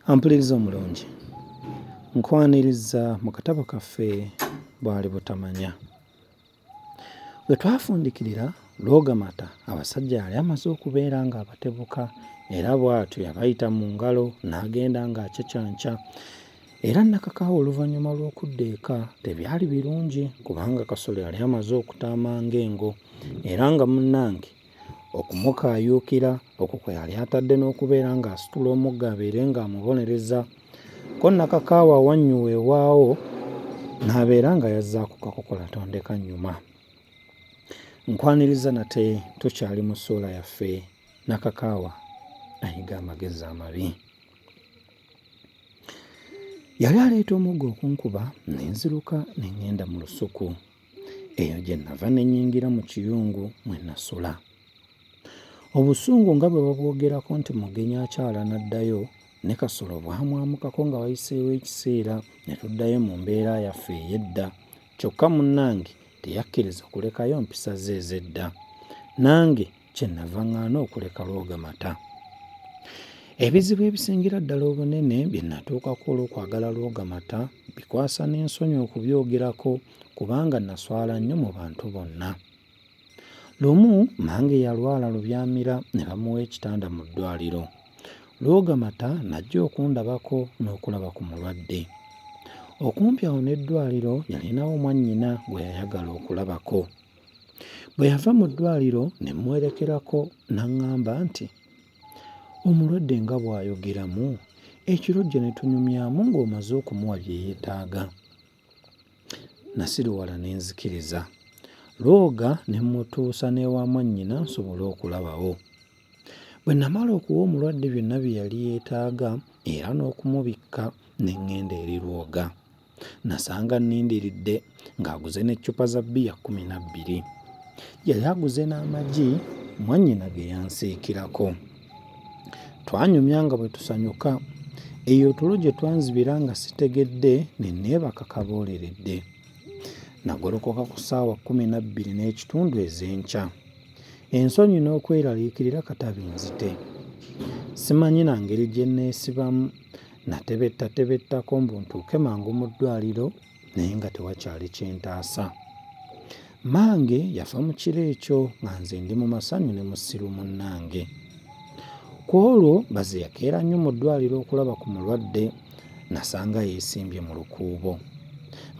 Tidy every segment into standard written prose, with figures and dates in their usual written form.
Ampuliriza omulungi, nkwaniriza mu katabo kaffe Bwali Butamanya. We twafundikirira Lwogamata abasajja yali amaze okubeera ng'abatebuka era bw'atyo yabayita mu ngalo n'agenda ng'acacanca era Nakakaawa oluvannyuma lw'okudda eka tebyali birungi kubanga Kasolo yali amaze okutaama ng'engo era nga munnange okumukaayuukira okwo kwe yali atadde n'okubeera ng'asitula omuggo abeere ng'amubonereza ko Nakakaawa wannyu weewaawo n'abeera nga yazzaako kakokola tondeka nnyuma. Nkwaniriza nate tukyali mu ssuula yaffe Nakakaawa ayiga amagezi amabi. Yali aleeta omuggo okunkuba ne nziruka ne ŋŋenda mu lusuku. Eyo gye nava ne nnyingira mu kiyungu mwe nasula. Obusungu nga bwe babwogerako nti mugenyi akyala n'addayo, ne Kasolo bwamwamukako nga wayiseewo ekiseera ne tuddayo mu mbeera yaffe ey'edda. Kyokka munnange teyakkiriza kulekayo mpisa ze ez'edda. Nange kye nnava ŋŋaana okuleka Lwogamata. Ebizibu ebisingira ddala obunene bye nnatuukako olw'okwagala Lwogamata bikwasa n'ensonyi okubyogerako kubanga nnaswala nnyo mu bantu bonna. Lumu mmange yalwala lubyamira ne bamuwa ekitanda mu ddwaliro. Lwogamata n'ajja okundabako n'okulaba ku mulwadde. Okumpi awo n'eddwaliro yalinawo mwannyina gwe yayagala okulabako. Bwe yava mu ddwaliro ne mmuwerekerako n'aŋŋamba nti, Omulwadde nga bw'ayogeramu, ekiro ojja ne tunyumyamu ng'omaze okumuwa bye yeetaaga. Nasiruwala ne nzikiriza. Lwoga ne mmutuusa n'ewa mwannyina nsobole okulabawo. Bwe namala okuwa omulwadde byonna bye yali yeetaaga era n'okumubikka ne ŋŋenda eri Lwoga. Nasanga annindiridde ng'aguze n'eccupa za bbiya 12. Yali aguze n'amagi mwannyina ge yansiikirako. Twanyumya nga bwe tusanyuka. Eyo otulo gye twanzibira nga sitegedde ne neebaka kabooleredde. Nagolokoka ku ssaawa 12 n'ekitundu ez'enkya. Ensonyi n'okweraliikirira kata binzite. Simanyi na ngeri gye neesibamu. Natebettatebettako mbu ntuuke mangu mu ddwaliro naye nga tewakyali kintaasa. Mmange yafa mu kiro ekyo nga nze ndi mu masanyu ne musiru munnange. Ku olwo baze yakeera nnyo mu ddwaliro okulaba ku mulwadde nasanga yeesimbye mu lukuubo.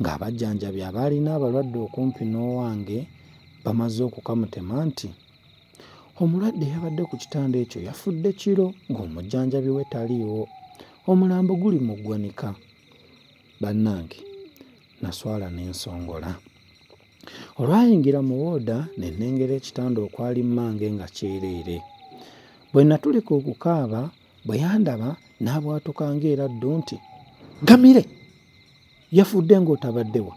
Ng'abajjanjabi abaalina abalwadde okumpi n'owange bamaze okukamutema nti, Omulwadde eyabadde ku kitanda ekyo yafudde kiro ng'omujjanjabi we taliiwo. Omulambo guli mu ggwanika. Bannange naswala ne nsongola. Olwayingira mu wooda ne nnengera ekitanda okwali mmange nga kyereere. Bwe natulika okukaaba bwe yandaba n'abwatuka ng'eraddu nti, Gamire! Yafudde ng'otabadde wa?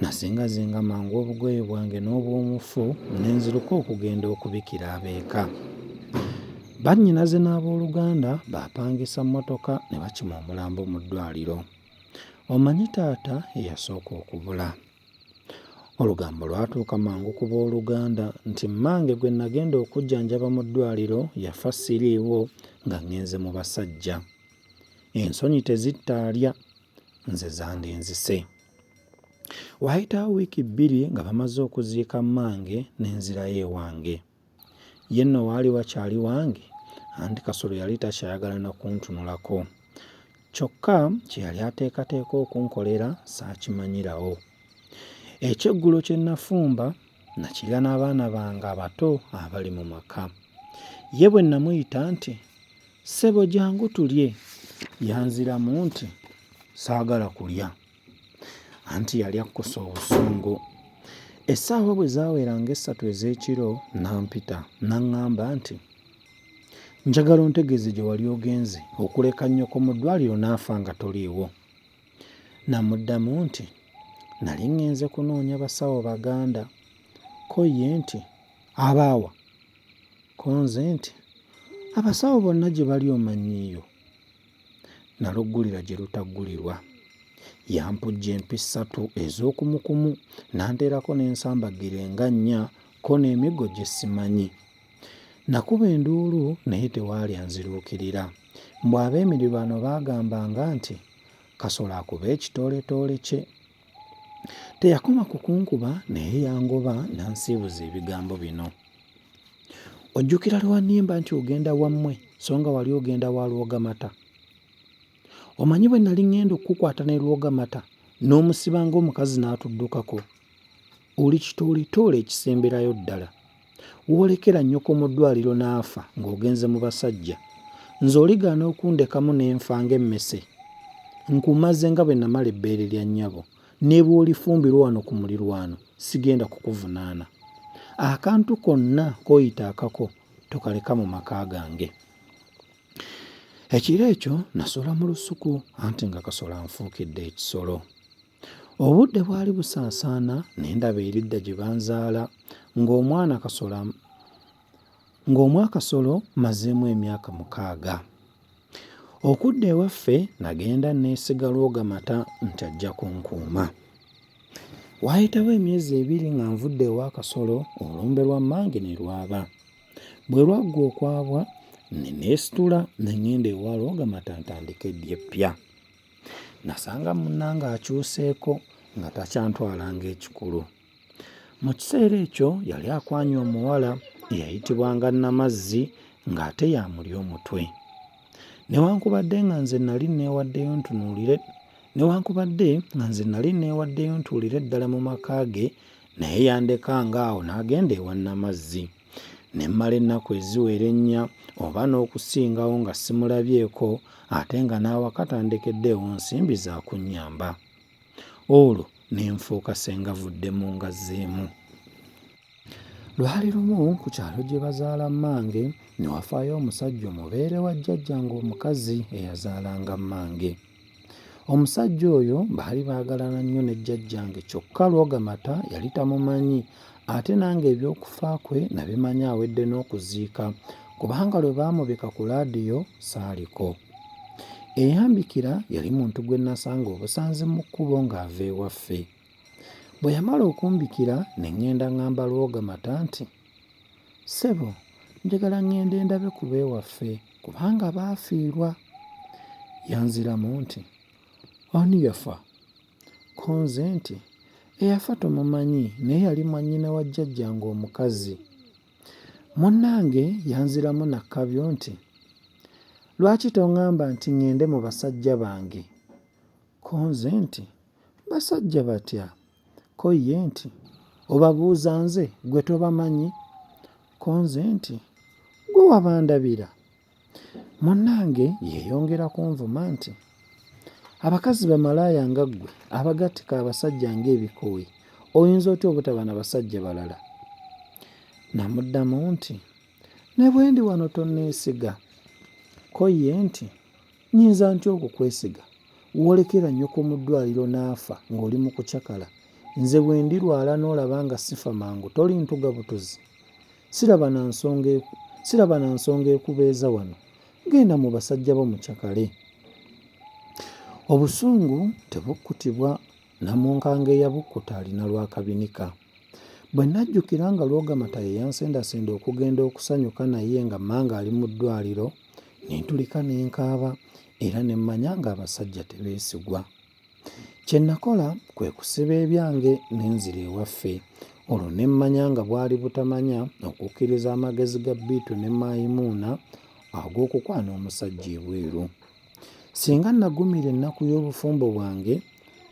Nazingazinga mangu obugoye bwange n'obw'omufu ne nziruka okugenda okubikira ab'eka. Bannyinaze n'abooluganda baapangisa mmotoka ne bakima omulambo mu ddwaaliro. Omanyi taata ye yasooka okubula. Olugambo lwatuuka mangu ku booluganda nti mmange gwe nagenda okujjanjaba mu ddwaaliro yafa siriiwo nga ŋŋenze mu basajja. Ensonyi tezitta alya, nze zandinzise. Waayitawo wiiki bbiri nga bamaze okuziika mmange ne nzirayo ewange. Ye nno waali wakyali wange anti Kasolo yali takyayagala na kuntunulako. Kyokka kye yali ateekateeka okunkolera saakimanyirawo. Ekyeggulo kye nafumba nakirya n'abaana bange abato abali mu maka. Ye bwe namuyita nti, Ssebo jangu tulye, yanziramu nti, Saagala kulya. Anti yali akkusa obusungu. Essaawa bwe zaawera ng'essatu ez'ekiro n'ampita n'aŋŋamba nti, Njagala ontegeeze gye wali ogenze okuleka nnyoko mu ddwaliro n'afa nga toliiwo. Namuddamu nti, Nali ŋŋenze kunoonya basawo Baganda. Ko ye nti, Abaawa? Ko nze nti, Abasawo bonna gye bali omannyiiyo? Naluggulira gye lutaggulirwa. Yampujja empi ssatu ez'okumukumu n'anteerako n'ensambaggere nga nnya ko n'emiggo gye simanyi. Nakuba enduulu naye tewaali anziruukirira. Mbu ab'emirirwano baagambanga nti Kasolo akube ekitooletoole kye. Teyakoma ku kunkuba naye yangoba n'ansiibuza ebigambo bino. Ojjukira lwe wannimba nti ogenda wammwe so nga wali ogenda wa Lwogamata? Omanyi bwe nali ŋŋenda okukukwata ne Lwogamata n'omusiba ng'omukazi n'atuddukako? Oli kitooletoole ekisemberayo ddala. W'olekera nnyoko mu ddwaliro n'afa ng'ogenze mu basajja, nze oligaana okundekamu ne nfa ng'emmese? Nkumaze nga bwe namala ebbeere lya nnyabo. Ne bw'olifumbirwa wano ku mulirwano sigenda kukuvunaana. Akantu konna k'oyita akako tokaleka mu maka gange. Ekiro ekyo nasula mu lusuku anti nga Kasolo anfuukidde ekisolo. Obudde bwali busaasaana ne ndaba eridda gye banzaala ng'omwana Kasolo ng'omwa Kasolo mmazeemu emyaka mukaaga. Okudda ewaffe nagenda nneesiga Lwogamata nti ajja kunkuuma. Waayitawo emyezi ebiri nga nvudde ewa Kasolo olumbe lwa mmange ne lwaba. Bwe lwaggwa okwabwa ne neesitula ne ng'enda ewa Lwogamata ntandike eddya eppya. Nasanga munnange akyuseeko nga takyantwala ng'ekikulu. Mu kiseera ekyo yali akwanye omuwala eyayitibwanga Namazzi ng'ate y'amulya omutwe. Newankubadde nga nze nali nneewaddeyo ntunuulire Newankubadde nga nze nali nneewaddeyo ntuulire ddala mu maka ge naye yandekanga awo n'agenda ewa Namazzi. Ne mmala ennaku eziwera ennya oba n'okusingawo nga simulabyeko ate nga n'awaka tandekeddeewo nsimbi za kunnyamba. Olwo ne nfuuka ssengavuddemu ng'azzeemu. Lwali lumu ku kyalo gye bazaala mmange ne wafaayo omusajja omubeere wa jjajjange omukazi eyazaalanga mmange. Omusajja oyo baali baagalana nnyo ne jjajjange kyokka Lwogamata yali tamumanyi ate nange eby'okufa kwe nabimanya awedde n'okuziika kubanga lwe baamubika ku laadiyo saaliko. Eyambikira yali muntu gwe nasanga obusanzi mu kkubo ng'ava ewaffe. Bwe yamala okumbikira ne ŋŋenda ŋŋamba Lwogamata nti, Ssebo njagala ŋŋende ndabe ku b'ewaffe kubanga baafiirwa. Yanziramu nti, Ani yafa? Ko nze nti, Eyafa tomumanyi naye yali mwannyina wa jjajjange omukazi. Munnange yanziramu na kkabyo nti, Lwaki toŋŋamba nti ŋŋende mu basajja bange? Ko nze nti, Basajja batya? Ko ye nti, Obabuuza nze, ggwe tobamanyi? Ko nze nti, Ggwe wabandabira? Munnange yeeyongera kunvuma nti, Abakazi bamalaaya nga ggwe abagattika abasajja ng'ebikooyi oyinza otya obutaba na basajja balala? Namuddamu nti, Ne bwe ndi wano tonneesiga? Ko ye nti, Nnyinza ntya okukwesiga? W'olekera nnyoko mu ddwaliro n'afa ng'oli mu kucakala, nze bwe ndirwala n'olaba nga sifa mangu tolintuga butuzi? Siraba na nsonga siraba na nsonga ekubeeza wano. Genda mu basajja bo mucakale. Obusungu tebukkutibwa, Namunkanga eyabukkuta alina lwa kabinika. Bwe najjukira nga Lwogamata ye yansendasenda okugenda okusanyuka naye nga mmange ali mu ddwaaliro, ne ntulika ne nkaaba era ne mmanya ng'abasajja tebeesigwa. Kye nakola kwe kusiba ebyange ne nzira ewaffe olwo ne mmanya nga bwali butamanya okukkiriza amagezi ga Bittu ne Mayimuuna ag'okukwana omusajja ebweru. Singa nagumira ennaku y'obufumbo bwange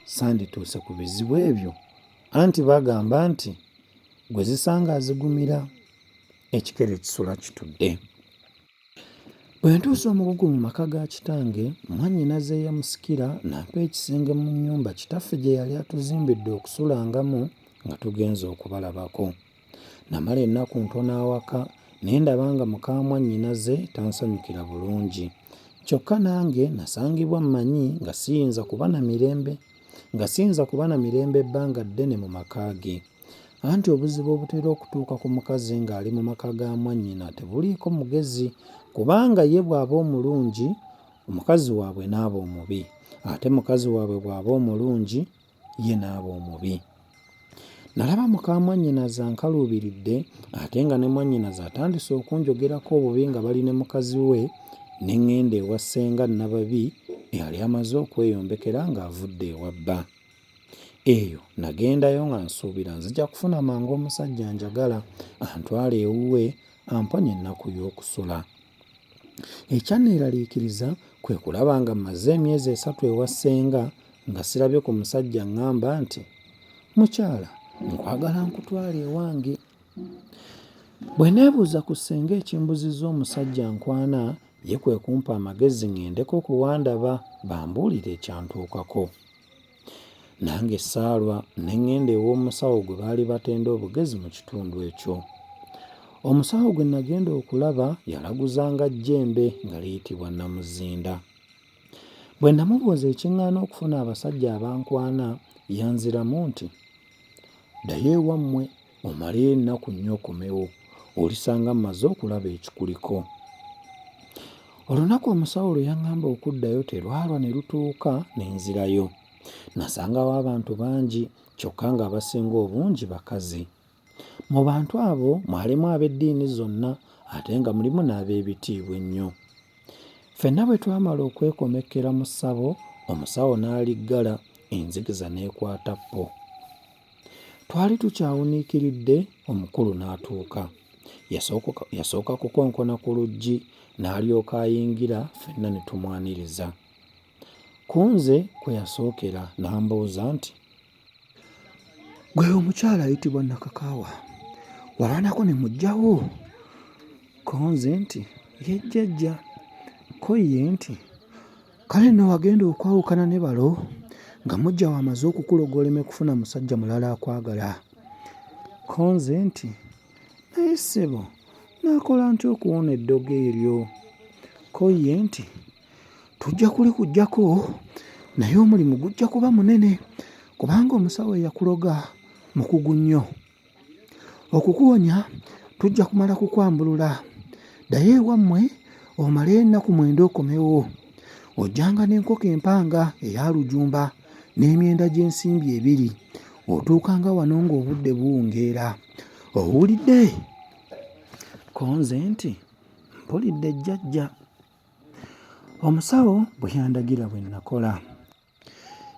sandituuse ku bizibu ebyo anti bagamba nti gwe zisanga azigumira ekikere kisula kitudde. Bwe ntuusa omugugu mu maka ga kitange, mwannyinaze eyamusikira n'ampa ekisenge mu nnyumba kitaffe gye yali atuzimbidde okusulangamu nga tugenze okubalabako. Namala ennaku ntono awaka ne ndaba nga muka mwannyinaze tansanyukira bulungi. Kyokka nange nasangibwa mmanyi nga siyinza kuba na mirembe nga siyinza kuba na mirembe bbanga ddene mu maka ge. Anti obuzibu obutera okutuuka ku mukazi ng'ali mu maka ga mwannyina tebuliiko mugezi kubanga ye bw'aba omulungi mukazi waabwe n'aba omubi ate mukazi waabwe bw'aba omulungi ye n'aba omubi. Nalaba muka mwannyinaze ankaluubiridde ate nga ne mwannyinaze atandise okunjogerako obubi nga bali ne mukazi we ne ŋŋenda ewa ssenga Nababi eyali amaze okweyombekera ng'avudde ewa bba. Eyo nagendayo nga nsuubira nzija kufuna mangu omusajja anjagala antwale ewuwe amponye ennaku y'okusula. Ekyanneeraliikiriza kwe kulaba nga mmaze emyezi esatu ewa ssenga nga sirabye ku musajja aŋŋamba nti, Mukyala nkwagala nkutwale ewange. Bwe neebuuza ku ssenga ekimbuzizza omusajja ankwana ye kwe kumpa amagezi ŋŋendeko ku Wandaba bambuulire ekyantuukako. Nange saalwa ne ŋŋenda ew'omusawo gwe baali batenda obugezi mu kitundu ekyo. Omusawo gwe nagenda okulaba yalaguzanga jjembe nga liyitibwa Namuzinda. Bwe namubuuza ekiŋŋaana okufuna abasajja abankwana yanziramu nti, Ddayo ewammwe omaleyo ennaku nnya okomewo, olisanga mmaze okulaba ekikuliko. Olunaku omusawo lwe yaŋŋamba okuddayo terwalwa ne lutuuka ne nzirayo. Nasangawo abantu bangi kyokka ng'abasinga obungi bakazi. Mu bantu abo mwalimu ab'eddiini zonna ate nga mulimu n'abeebitiibwa ennyo. Ffenna bwe twamala okwekomekkera mu ssabo, omusawo n'aliggala, enzikiza n'ekwata ppo. Twali tukyawuniikiridde, omukulu n'atuuka. Yasooka kukonkona ku luggi n'alyoka ayingira ffenna ne tumwaniriza. Ku nze kwe yasookera n'ambuuza nti. Ggwe omukyala ayitibwa Nakakaawa, walwanako ne muggya wo? Ko nze nti, Ye jjajja. Ko ye nti, Kale nno wagenda okwawukana ne balo nga muggya wo amaze okukuloga oleme kufuna musajja mulala akwagala. Ko nze nti, Naye ssebo nnaakola ntya okuwona eddogo eryo? Ko ye nti, Tujja kulikuggyako naye omulimu gujja kuba munene kubanga omusawo eyakuloga mukugu nnyo. Okukuwonya tujja kumala kukwambulula. Ddayo ewammwe omaleyo ennaku mwenda okomewo. Ojjanga n'enkoko empanga eya lujumba n'emyenda gy'ensimbi ebiri. Otuukanga wano ng'obudde buwungeera. Owulidde? Ko nze nti, Mpulidde jjajja. Omusawo bwe yandagira bwe nakola.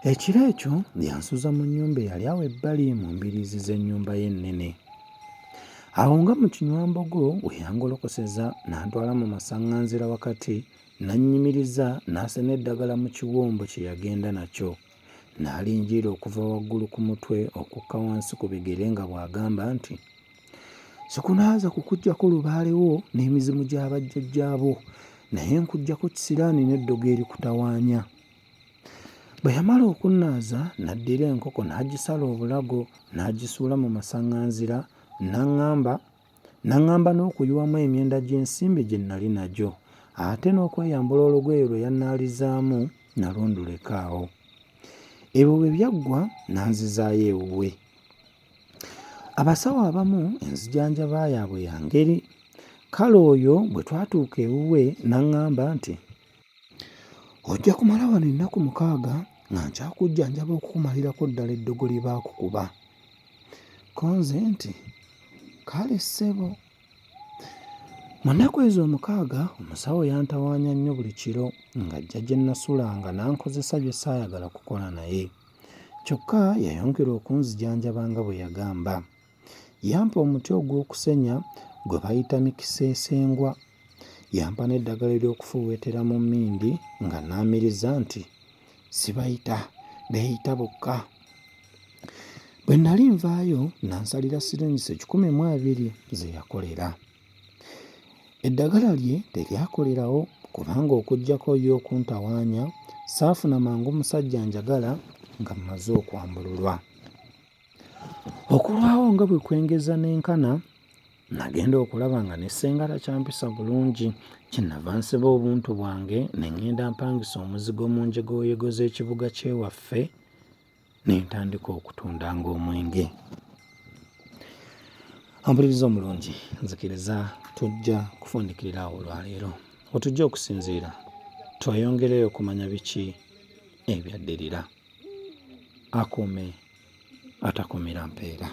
Ekiro ekyo yansuza mu nnyumba eyali awo ebbali mu mbiriizi z'ennyumba ye ennene. Awo nga mu kinywambogo we yangolokoseza n'antwala mu masaŋŋanzira wakati n'annyimiriza n'asena eddagala mu kiwombo kye yagenda nakyo n'alinjiira okuva waggulu ku mutwe okukka wansi ku bigere nga bw'agamba nti, Sikunaaza kukuggyako lubaale wo n'emizimu gya bajjajjaabo, naye nkuggyako kisiraani n'eddogo erikutawaanya. Bwe yamala okunnaaza n'addira enkoko n'agisala obulago n'agisuula mu masaŋŋanzira n'aŋŋamba n'aŋŋamba n'okuyiwamu emyenda gy'ensimbi gye nnali nagyo ate n'okweyambula olugoye lwe yannaalizaamu nalwo nduleke awo. Ebyo bwe byaggwa n'anzizaayo ewuwe. Abasawo abamu enzijanjaba yaabwe ya ngeri. Kale oyo bwe twatuuka ewuwe n'aŋŋamba nti. Ojja kumala wano ennaku mukaaga nga nkyakujjanjaba okukumalirako ddala eddogo lye baakukuba. Ko nze nti, Kale ssebo. Mu nnaku ezo omukaaga omusawo yantawaanya nnyo buli kiro ng'ajja gye nnasulanga n'ankozesa bye saayagala kukola naye. Kyokka yayongera okunzijanjaba nga bwe yagamba. Yampa omuti ogw'okusenya gwe bayita mikiseesengwa. Yampa n'eddagala ery'okufuuweetera mu mmindi nga nnaamiriza nti sibayita, beeyita bokka. Bwe nnali nvaayo n'ansalira siringisi 120 ze yakolera. Eddagala lye teryakolerawo kubanga okuggyako ye okuntawaanya, saafuna mangu musajja anjagala nga mmaze okwambululwa. Okulwawo nga bwe kwengeza n'enkana, nagenda okulaba nga ne ssenga takyampisa bulungi kye nava nsiba obuntu bwange ne ng'enda mpangisa omuzigo mu njegoyego z'ekibuga ky'ewaffe ne ntandika okutundanga omwenge. Ampuliriza omulungi, nzikiriza tujja kufundikirira awo olwaleero. We tujja okusinziira tweyongereyo okumanya biki ebyaddirira. Akuume atakuumira mpeera.